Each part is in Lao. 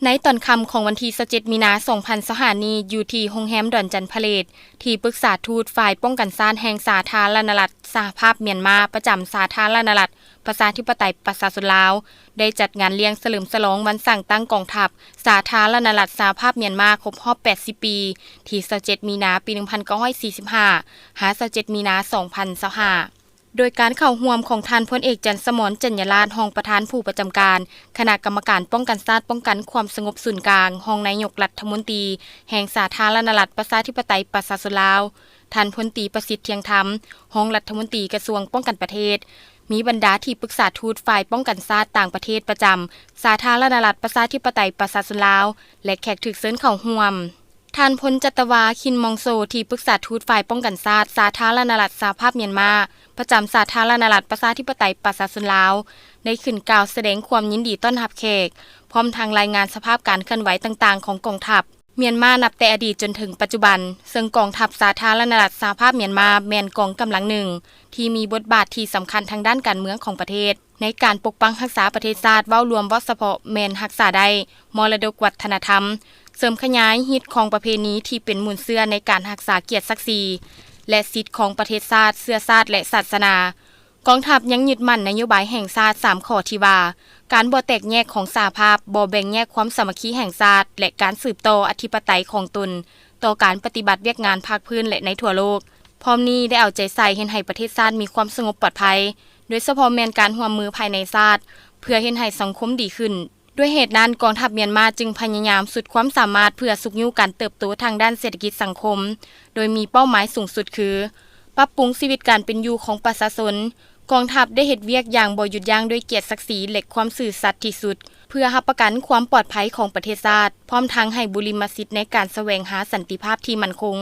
ໃນຕອນຄ່ຳຂອງວັນທີຊາວເຈັດ ມີນາ ສອງພັນຊາວຫ້ານີ້ ຢູ່ທີ່ໂຮງແຮມດອນຈັນພະເລດ ທີ່ປຶກສາທູດຝ່າຍປ້ອງກັນຊາດແຫ່ງສາທາລະນະລັດສະຫະພາບມຽນມາ ປະຈຳສາທາລະນະລັດປະຊາທິປະໄຕປະຊາຊົນລາວ ໄດ້ຈັດງານລ້ຽງສະເຫຼີມສະຫຼອງວັນສ້າງຕັ້ງກອງທັບສາທາລະນະລັດສະຫະພາບມຽນມາ ຄົບຮອບ ແປດສິບປີ ທີ່ຊາວເຈັດ ມີນາ ປີ ໜຶ່ງພັນເກົ້າຮ້ອຍສີ່ສິບຫ້າ ຫາ ຊາວເຈັດ ມີນາ ສອງພັນຊາວຫ້າ ໂດຍການເຂົ້າຮ່ວມຂອງທ່ານ ພົນເອກ ຈັນສະໝອນ ຈັນຍາລາດ ຮອງປະທານຜູ້ປະຈຳການຄະນະກຳມະການປ້ອງກັນຊາດ ປ້ອງກັນຄວາມສະຫງົບສູນກາງ, ຮອງນາຍົກລັດຖະມົນຕີແຫ່ງສາທາລະນະລັດປະຊາທິປະໄຕປະຊາຊົນລາວ, ທ່ານ ພົນຕີ ປະສິດ ທຽງທຳ ຮອງລັດຖະມົນຕີກະຊວງປ້ອງກັນປະເທດ, ມີບັນດາທີ່ປຶກສາທູດຝ່າຍປ້ອງກັນຊາດຕ່າງປະເທດປະຈຳສາທາລະນະລັດປະຊາທິປະໄຕປະຊາຊົນລາວ ແລະ ແຂກຖືກເຊີນເຂົ້າຮ່ວມ. ທ່ານ ພົນຈັດຕະວາ ຄິນມອງໂຊ ທີ່ປຶກສາທູດຝ່າຍປ້ອງກັນຊາດ ສາທາລະນະລັດສະຫະພາບມຽນມາ ປະຈຳສາທາລະນະລັດປະຊາທິປະໄຕປະຊາຊົນລາວ ໄດ້ຂຶ້ນກ່າວສະແດງຄວາມຍິນດີຕ້ອນຮັບແຂກ ພ້ອມທັງລາຍງານສະພາບການເຄື່ອນໄຫວຕ່າງໆຂອງກອງທັບມຽນມາ ນັບແຕ່ອະດີດຈົນເຖິງປັດຈຸບັນ, ເຊິ່ງກອງທັບສາທາລະນະລັດສະຫະພາບມຽນມາ ແມ່ນກອງກຳລັງໜຶ່ງທີ່ມີບົດບາດທີ່ສຳຄັນທາງດ້ານການເມືອງຂອງປະເທດ. ໃນການປົກປັກຮັກສາປະເທດຊາດ ເວົ້າລວມເວົ້າສະເພາະແມ່ນຮັກສາໄດ້ມໍລະດົກວັດທະນະທຳ, ເສີມຂະຫຍາຍຮີດຄອງປະເພນີທີ່ເປັນມູນເຊື້ອໃນການຮັກສາກຽດສັກສີ ແລະ ສິດຂອງປະເທດຊາດ, ເຊື້ອຊາດ ແລະ ສາສະໜາ. ກອງທັບຍັງຍຶດໝັ້ນນະໂຍບາຍແຫ່ງຊາດສາມຂໍ້ທີ່ວ່າ ການບໍ່ແຕກແຍກຂອງສະຫະພາບ, ບໍ່ແບ່ງແຍກຄວາມສາມັກຄີແຫ່ງຊາດ ແລະ ການສືບຕໍ່ອະທິປະໄຕຂອງຕົນ ຕໍ່ການປະຕິບັດວຽກງານພາກພື້ນ ແລະ ໃນທົ່ວໂລກ. ພ້ອມນີ້ໄດ້ເອົາໃຈໃສ່ເຮັດໃຫ້ປະເທດຊາດມີຄວາມສະຫງົບປອດໄພ, ໂດຍສະເພາະແມ່ນການຮ່ວມມືພາຍໃນຊາດ ເພື່ອເຮັດໃຫ້ສັງຄົມດີຂຶ້ນ. ດ້ວຍເຫດນັ້ນ, ກອງທັບມຽນມາຈຶ່ງພະຍາຍາມສຸດຄວາມສາມາດເພື່ອຊຸກຍູ້ການເຕີບໂຕທາງດ້ານເສດຖະກິດສັງຄົມ, ໂດຍມີເປົ້າໝາຍສູງສຸດຄື ປັບປຸງຊີວິດການເປັນຢູ່ຂອງປະຊາຊົນ. ກອງທັບໄດ້ເຮັດວຽກຢ່າງບໍ່ຢຸດຢັ້ງດ້ວຍກຽດສັກສີ ແລະ ຄວາມຊື່ສັດທີ່ສຸດ ເພື່ອຮັບປະກັນຄວາມປອດໄພຂອງປະເທດຊາດ, ພ້ອມທັງໃຫ້ບຸລິມະສິດໃນການສະແຫວງຫາສັນຕິພາບທີ່ໝັ້ນຄົງ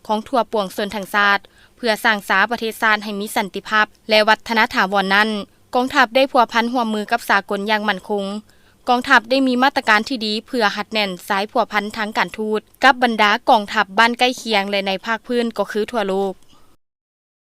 ຂອງທົ່ວປວງຊົນທັງຊາດ. ເພື່ອສ້າງສາປະເທດຊາດໃຫ້ມີສັນຕິພາບ ແລະ ວັດທະນະຖາວອນນັ້ນ, ກອງທັບໄດ້ພົວພັນຮ່ວມມືກັບສາກົນຢ່າງໝັ້ນຄົງ. ກອງທັບໄດ້ມີມາດຕະການທີ່ດີເພື່ອຮັດແໜ້ນສາຍພົວພັນທາງການທູດກັບບັນດາກອງທັບບ້ານໃກ້ຄຽງ ແລະ ໃນພາກພື້ນກໍຄືທົ່ວໂລກ.